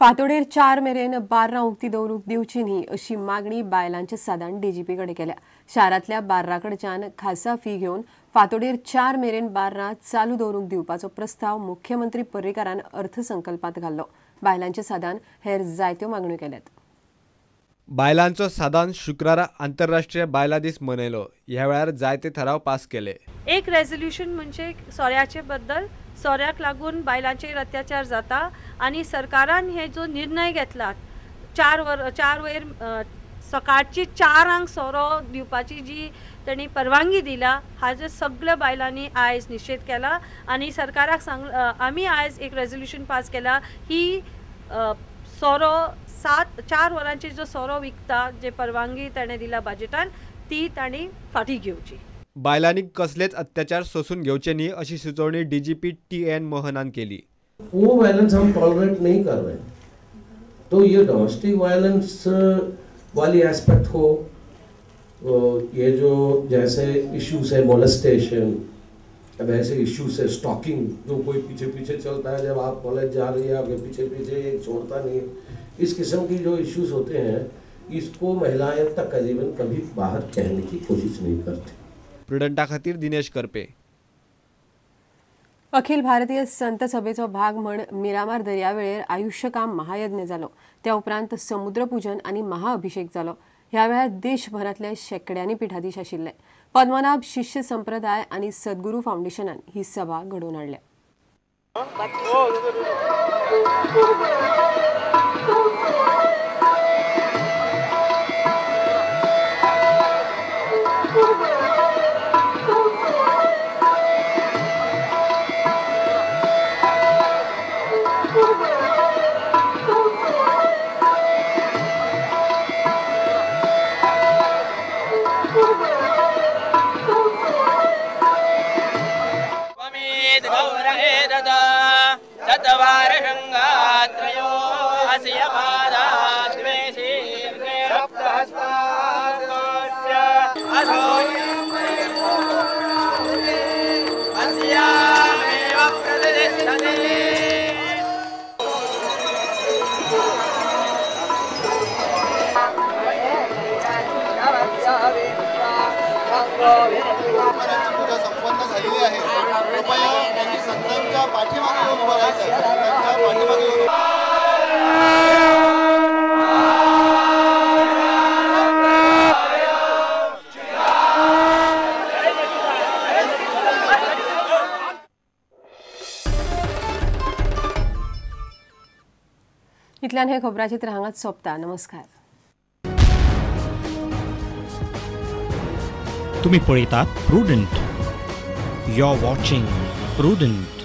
फांतोडेर 4 मेरेन बार्रां उक्ती दवरूंक दिवची न्ही अशी मागणी बायलांच्या सादान डीजीपी कडेन केल्या. शारांतल्या बार्रां कडच्यान खासा फी घेवन फांतोडेर 4 मेरेन बार्रां चालू दवरूंक दिवपाचो प्रस्ताव मुख्यमंत्री पर्रीकारान अर्थसंकल्पांत घाल्लो. बायलांच्या सादान हेर जायत्यो मागण्यो केल्यात. बायलांचो सादान शुक्रारा आंतरराष्ट्रीय बायलां दीस मनयलो. ह्या वेळार जायते थाराव पास केले. एक रेजोल्युशन म्हणजे सोऱ्याचे बद्दल, सोऱ्याक लागून बायलांचेर अत्याचार जाता आनी सरकारान हे जो निर्णय घेतला 4 वयर सकाळची 4 सोरो दिवपाची जी तांणी परवानगी दिला हाजो सगळ्या बायलांनी आयज निशेध केला आनी सरकाराक सांग आमी आयज एक रेजोल्युशन पास केला ही सोरो 4 वरांचेर जो सोरो विकता जे परवानगी ताणें दिला बजेटान ती तांणी फाटीं घेवची. बायलांनी कसलेच अत्याचार सोसून घेवचे न्ही अशी सुचोवणी डीजीपी TN मोहनान केली. वो वायलेंस हम टॉलरेट नहीं कर रहे, तो ये डोमेस्टिक वायलेंस वाली एस्पेक्ट हो, ये जो जैसे इश्यूज है मोलेस्टेशन, अब ऐसे इश्यूज है स्टॉकिंग, जो कोई पीछे पीछे चलता है, जब आप कॉलेज जा रही है आपके पीछे पीछे एक छोड़ता नहीं, इस किस्म की जो इश्यूज होते हैं इसको महिलाएं तकरीबन कभी बाहर कहने की कोशिश नहीं करती. प्रुडंटा खातीर दिनेश करपे. अखिल भारतीय संत सभेचो भाग म्हण मिरामार दर्यावेळेर आयुष्यकाम महायज्ञ जालो. त्या उपरांत समुद्रपूजन आनी महाअभिषेक जालो. ह्या वेळार देशभरांतले शेंकड्यांनी पिठाधीश आशिल्ले. पद्मनाभ शिष्य संप्रदाय आनी सद्गुरू फावंडेशनान ही सभा घडोवन हाडल्या. पूजा संपन्न झालेली आहे. कृपया त्यांनी संतांच्या पाठीमागे येऊन उभं राहायचं, त्यांच्या पाठीमागे येऊन. इतल्यान हे खबराचित्र हांगाच सोंपता. नमस्कार. तुम्ही पळयतात prudent. You are watching Prudent.